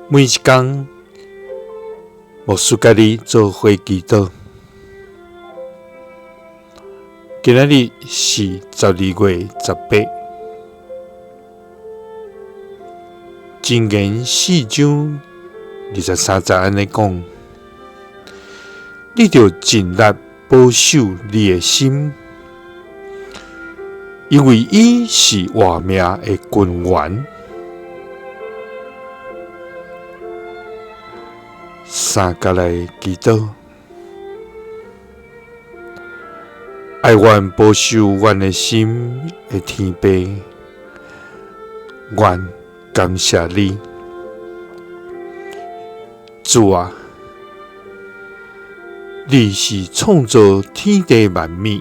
每一工，牧师佮你做伙祈祷。今仔日是12月18，箴言4章23节按呢讲：你著尽力保守你的心，因为伊是活命的根源。三角来祈祷，爱阮保守阮的心的天父，阮感谢你，主啊，你是创造天地万物，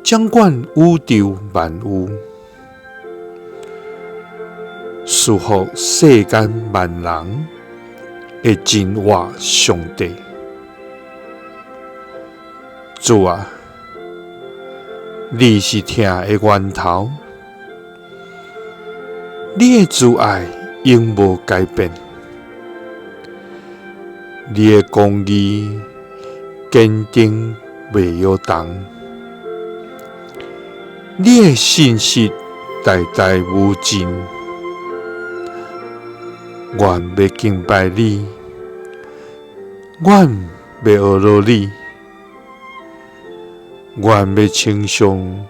掌管宇宙万有，赐福世间万人的真活上帝。主啊，你是疼的源头，你的慈爱永无改变，你的公义坚定袂摇动，你的信实代代无尽。阮欲敬拜你，阮欲学罗你，阮欲称颂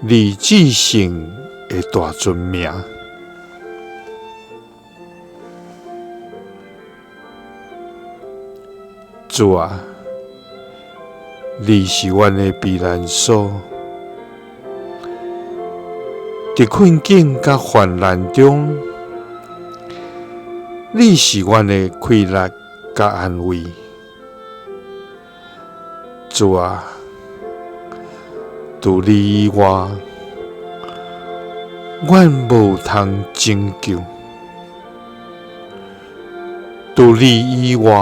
你至圣的大尊名。主啊，你是阮的避难所，伫困境佮患难中，你是阮的气力佮安慰。主啊，除你以外，阮无通拯救；除你以外，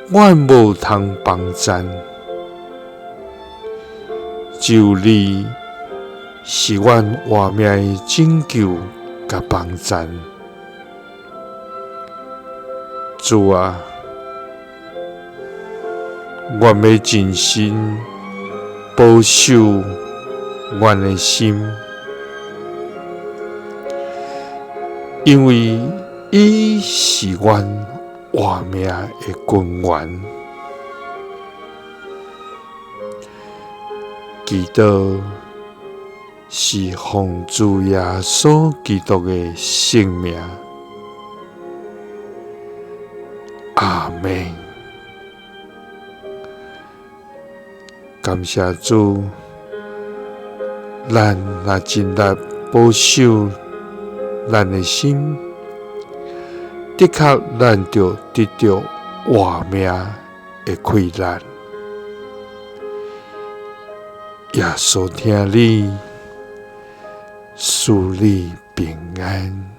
阮无通帮赞。只有你是阮活命的拯救佮帮赞。主啊，阮欲尽心保守阮的心，因为伊是阮活命的根源。祈祷是奉主耶稣基督的圣名。阿们。感谢主，咱若尽力保守咱的心，的确咱就得著活命的气力。耶稣疼你，赐你平安。